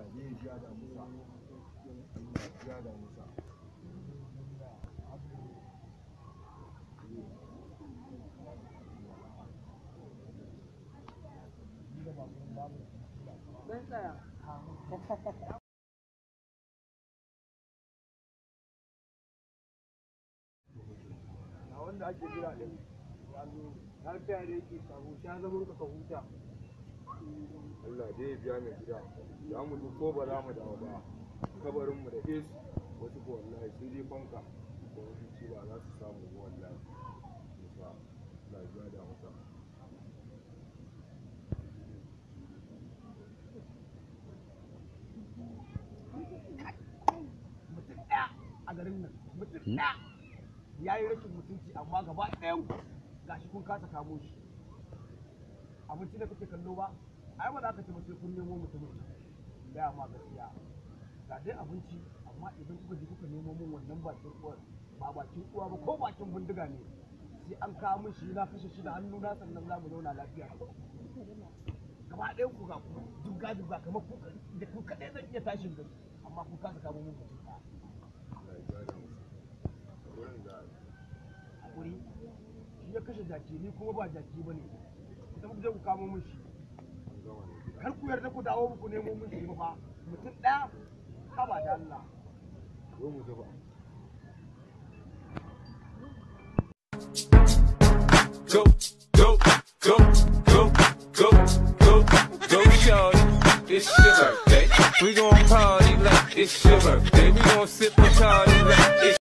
Allah zai biya da Musa. Allah biya da Musa. Dan tsaya. Ga wanda ake jira din ya zo. Lafiya da yake samu sha zaman ka huta. Allah dai ya biya mai gida. Za mu ji ko ba za mu dawo ba. Kabarinmu da AC, wasu ko wallahi sai dai fanka. Ko wasu ci ba za su samu ba wallahi. Musa, Allah ya biya da Musa. Mutum ɗaya a garin nan, mutum ɗaya ya yi rashin mutunci, amma gaba ɗayan ku gashi kun kasa kamo shi. Abinci da kake kallo ba ai ba za ka ci ba sai kun nemo mutumin nan. Gaya ma gaskiya, ga dai abinci, amma idan kuka je kuka nemo min wannan bakin uwar, ba bakin uwa ba, ko bakin bindiga ne, sai an kawo min shi na kashe shi da hannu na, sannan za mu zauna lafiya. Gaba ɗayan ku ga ku jibga jibga kamar ku da ku kaɗai zan iya tashin gari, amma kun kasa kamo min mutum ɗaya. Allah ya biya da Musa. Wurin da Hakuri shi ya kashe jaki, ni kuma ba jaki ba ne. Ku tafi ku je ku kamo min shi. An gama da gida. Kar ku yarda ku dawo ku nemo min shi ba fa, mutum ɗaya, haba da Allah. Zo mu zuba. Go.